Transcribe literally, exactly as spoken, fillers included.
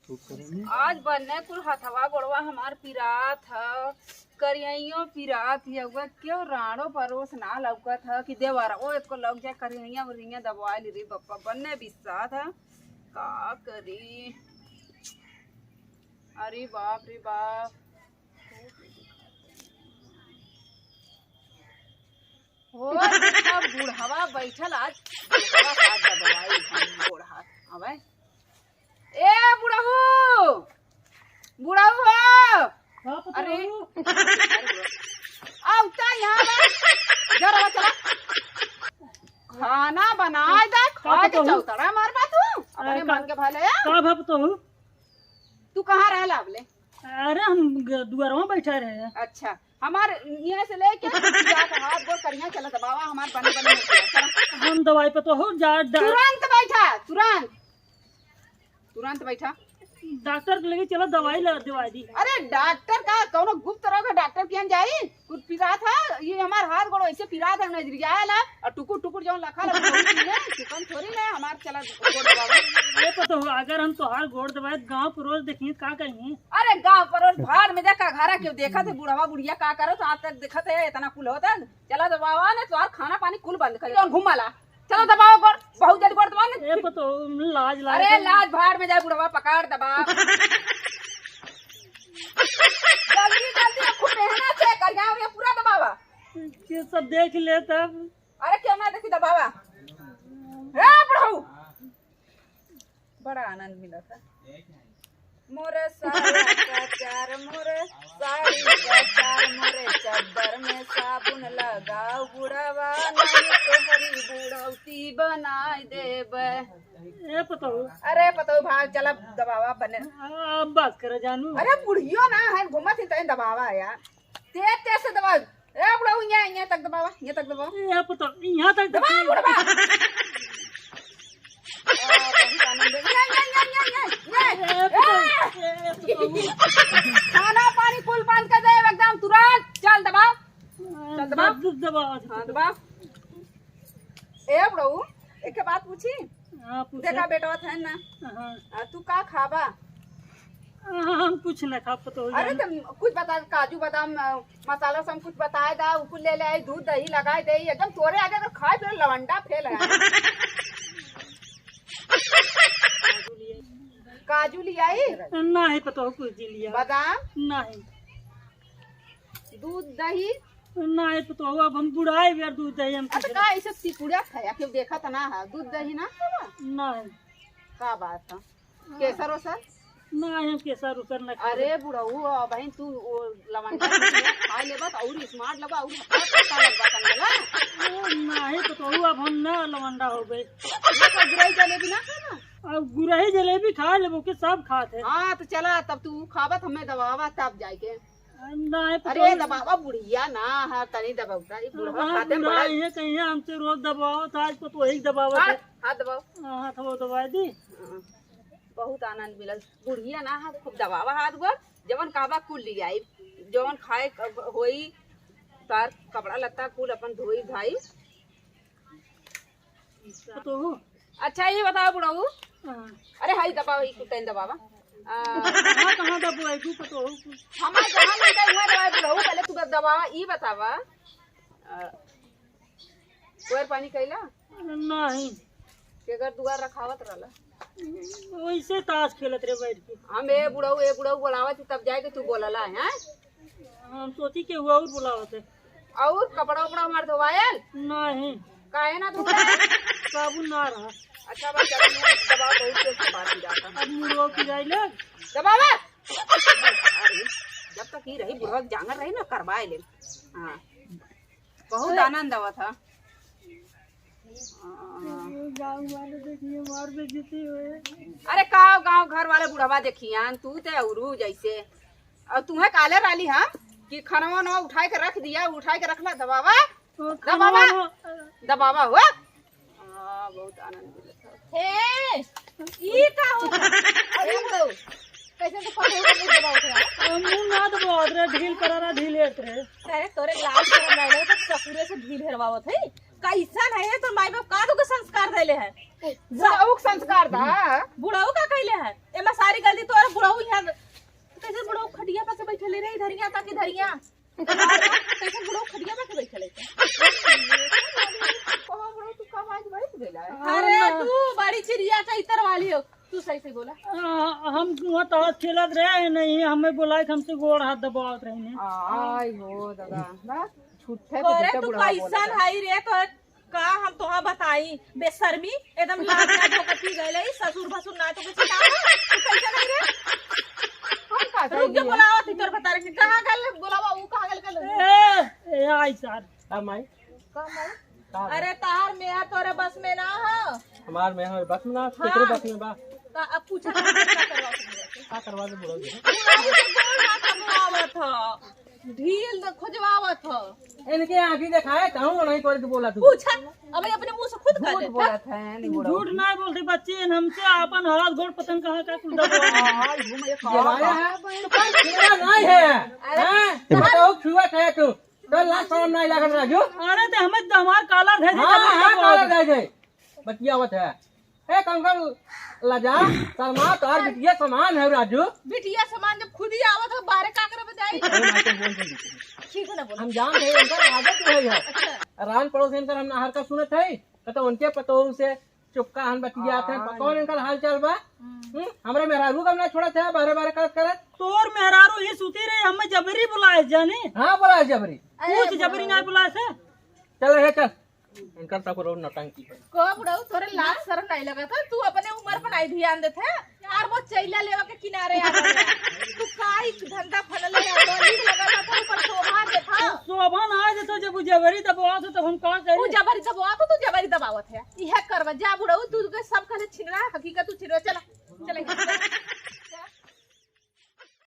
आज बन्ने कुल हथवा गोड़वा हमार पिरात ह, करियइयो पिरात ह, उहे केहू राड़ो परोस ना लउकत ह कि देवरवो एको लउक जाए, करियइया उरियइया दबवाइ ली रे बप्पा, बन्ने बिस्सात ह, का करी? अरे बाप रे बाप। हो, देखा बुढ़वा बैठल, आज बुढ़वा का दबवाई हम गोड़ हाथ। अबे, ए बुढ़ऊ, बुढ़ऊ हो। का पता अरे, हो? अरे बुढ़ऊ। आ, उठा यहाँ बा। जरा चला। खाना बनाए दे, का खा के पता हो? चौतरा मार बा तू। अपने अरे, मन का, के भले। का भा पता हो? तू कहाँ रहला अबले? अरे, हम ग-, दुआरवा बैठा रहे। अच्छा, हमार इहाँ से लेके जात हाथ गोड़ करिया चला दबावा, हमार बने बने नहीं चला, चला। हम दवाई पे तो हो जा, डा- तुरंत बैठा, तुरंत, तुरंत बैठा। डॉक्टर के लगे चला, दवाई ला, दवाई दी। अरे, डॉक्टर का, कौनो गुप्त रोग है, डॉक्टर किहाँ जाई? कुछ पिरात है, ये हमार हाथ गोड़ ऐसे पिरात है, नजरिया ला, और टुकुर टुकुर जौन लखा ला, वो नहीं है, चिकन थोड़ी ना, हमार चला गोड़ दबावा। ये पता हो, अगर हम तोहार गोड़ दबाए, गाँव परोस देखिए, का कहिए? अरे गाँव परोस भाड़ में देखा, घरा के देखा थे, बुढ़वा बुढ़िया का करो, तो आज तक देखा थे, इतना कुल होता है। चला दबावा ना, तोहार खाना पानी कुल बंद कर, जौन घुमाला। चला दबावा गोड़, बहुत जल्दी गोड़ दबावा ना। ए पतो, लाज लाज अरे के। लाज भाड़ में जाए, बुढ़वा पकड़ दबा। जल्दी जल्दी खूब मेहनत से करिया, और ये पूरा दबावा। के सब देख ले तब। अरे क्यों ना देखी दबावा। हे बुढ़ऊ, बड़ा आनंद मिला था। मोरे साया का चार, मोरे साड़ी का चार, मोरे चद्दर में साबुन लगाओ बुढ़वा, नहीं तो हरी बुढ़ौती बनाई देबे। ए पतोहू। अरे पतोहू भाग, चला दबावा बने। अब बस कर जानू। अरे बुढ़ियो ना है, घूमत ही तैं दबावा यार। तेज तेज से दबा। ए बुढ़ऊ, यहाँ, यहाँ तक दबावा, यहाँ तक दबावा। ए पतोहू, यहाँ तक दबा, दबा। बुढ़वा। आ, बहुत आनंद है। ये, ये, ये, ये, ये, ये। ए, पतोहू, ए, पतोहू। खाना पानी कुल बंद कर दे एकदम तुरंत। चल दबा। चल दबा। द-, द-, दबा। हाँ, दबा। ए बुढ़ऊ, एक बात पूछी? हाँ, पूछे। देखा बेटवा था ना। हाँ। आ, तू का खाबा? हाँ, हम कुछ ना खा पतोहू अरे जान। तो कुछ बता, काजू बादाम, अ, मसाला सब कुछ बताए दा, उ कुल ले ले आई, दूध दही लगाए दे, एकदम तोरे आगे अगर खाए तो लवंडा फेल है। काजू ले आई? नहीं पतोहू कुछ जी लिया। बादाम? नहीं। दूध दही? नहीं पतोहू, अब हम बुढ़ाए भी यार, दूध दही हम अच्छा, कुछ का ऐसे सिकुड़िया खाया, क्यों देखा तो ना है, दूध दही ना खाबा? नहीं। का बात है? केसर ओसर? ना, हम केसर ओसर ना खाई। अरे बुढ़ऊ, अबहिन तू वो लवंडा खा लेबा त अउर smart लगबा, अउर अच्छा लगबा, समझला? ओ, नाही पतोहू, अब हम ना लवंडा होबे। ये तो गुरही जलेबी ना खाबा? अब गुरही जलेबी खा लेबो के सब खात है। हाँ, तो चला, तब तू खाबा त हमें दबावा तब जाइके। नाही अरे पतोहू। दबावा बुढ़िया ना है, तनी दबावता, ई बुढ़वा हाँ, खाते बुढ़ा बड़ा ये कहिए हमसे रोज दबावा, तो आज पतोही के दबावा हाँ, थे। हाथ दबाओ। हाँ, हाथ वो दबाई दी। हाँ। बहुत आनंद मिलल। बुढ़िया ना है, खूब दबावा हाथ गोड़, जवन कहबा कुल लियाई, जवन खाए क-, होई, तार कपड़ा लत्ता कुल अपन धोई धाई। पतोहू। अच्छा, ये बताओ बुढ़ऊ। हाँ। अरे, हाई दबावा, ई कुल तैन दबावा। आ, कहाँ, कहाँ दबाई तू पतोहू? हमार जहाँ मन करे, वहाँ दबाई बुढ़ऊ, पहले तू बस दबावा, ई बतावा। आ, कोयर पानी कैला? नहीं। केकर दुआर रखावत रहला? वैसे ताश खेलत रहे बैठ के। हम ए बुढ़ऊ, ए बुढ़ऊ बोलावत ही, तब जाके तू बोलला, हैं? हम सोची के हुआ और बोलावत है। और कपड़ा उपड़ा हमार धोवायल? नहीं। काहे ना धोवायल? साबुन ना रहा। अच्छा, बस चलो, मुंह दबाओ, बहुत तेज से बात हो जाता। अब मुंह रोक जाइले। दबावा। जब तक ही रही, बुढ़वा जांगर रही ना, करवाए ले। हाँ। बहुत आनंद आवत ह। गाँव वाले देखिए, मार बेइज्जती होए। अरे का गाँव घर वाले बुढ़वा देखियान, तू ते औरू जैसे। और तुम्हें काले रहली हम कि खाना वाना उठाए के रख दिया, उठाए के रखला, दबावा, ओ, दबावा, खाना वाना दबावा हो। हाँ, बहुत आनंद मिलत है। हे, ई का हो? अरे, कैसे तो पकड़ के मुंह दबावत रहा? आ, मुंह ना दबावत रहे, ढील करा रहा, ढील लेत रहे। अरे, तोरे लाज शरम नहीं लगे, तो ससुरे से ढील हेरवावत है। कैसन है ये? तो माई बाप का तो के संस्कार देले है? बुढ़ऊ के संस्कार दा। बुढ़ऊ का कहले है? एमा सारी गलती तोर आओ यहाँ, कैसे बुढ़ऊ खटिया पा के बैठले रे, इधरिया ताकि धरिया। कैसे बुढ़ऊ खटिया पा के बैठले? कहाँ बुढ़ऊ तू कब आज बैठ गइला? अरे तू बड़ी चिड़िया चैतर वाली हो, तू सही से बोला। आ, हम वहाँ ताश खेलत रहे नहीं, हमें बोला कि हमसे गोड़ हाथ दबावत रहे ने। आई हो दादा, बस छुट्टे पे अरे झूठे तू बुढ़वा कैसन बोलत है। है रे, तो का हम तोहा बताई, बेशर्मी, एकदम लाज लाज होकर पी गए ले, ससुर भसुर ना तो कुछ ना हो, तू कैसे नहीं रे? हम का रुक जा, कही? बोलावा थी तोर भतार के, कहाँ गल बोलावा, वो कहाँ गल गल? ए, ए, आई सार। का माई? का माई? का माई? अरे तार मेहर तोरे बस में ना हो। हमार मेहर बस में ना, हाँ। केकरे बस में बा? का अब पूछा था, का करवा सकते? का करवा दे बोला दे। बुढ़ाऊ से गोड़ ना करवावत हो। ढील न खोजवावत हो। इनके आँखी देखाए, कहूँ नहीं करे तो बोला तू। पूछा, अबे अपने मुँह से खुद कह झूठ दे। बोलत है, नहीं बोला। झूठ नहीं बोलती बच्ची, इन हमसे आपन हाथ गोड़ पतन कहाँ का कुल दबा। हाँ, घूम ये ये वाला है, तो कोई छुआ नहीं है। अरे, हैं? बताओ, छुआ है तू। तो लाज शरम नहीं लागत राजू? अरे, तो हमें तो हमार काला धै दे, हाँ, तब हाँ, तो काला बोलत। धै दे। बतियावत है। ए, कंकर लजा, शर्मा, तोहार बिटिया समान है, राजू। बिटिया समान जब खुद ही आवत हो, बारे का करब जाई? अरे, माई, तो बोल दे। ठीक है ना, बोलो। हम जान रहे, इनकर आदत है, है। अच्छा। रान पड़ोस इनकर हम नहर का सुनत है, तो उनके पतोह से चुपका हन बतियात है। हाँ। कौन इनकर हाल चाल बा? हम्म। हम्म? हमरे मेहरारू का ना छोड़त है, बारे बारे करत करत। तोर मेहरारू ही सुती रही, हमें जबरी बुलाए जाने। हाँ, बुलाए जबरी। अरे, कुछ जबरी ना बुलाए से। चल रे, चल। इनकर सब रोज नौटंकी है। को बुढ़ऊ, तोरे लाज शरम नहीं लगत है? तू अपने उम्र पर नहीं ध्यान देत है यार। वो चैला लेवा के किनारे आ गया। तू काई धंधा फनले है, डोली लगा था, तो ऊपर शोभा देत है। शोभा ना आए तो जब वो जबरी दबावत हो, तब हम का करी? वो जबरी दबावत हो, तू जबरी दबावत है। यह करवा, जा बुढ़ऊ, तू के सब कहले छिनरा, हकीकत तू छिनरा। चला, चला।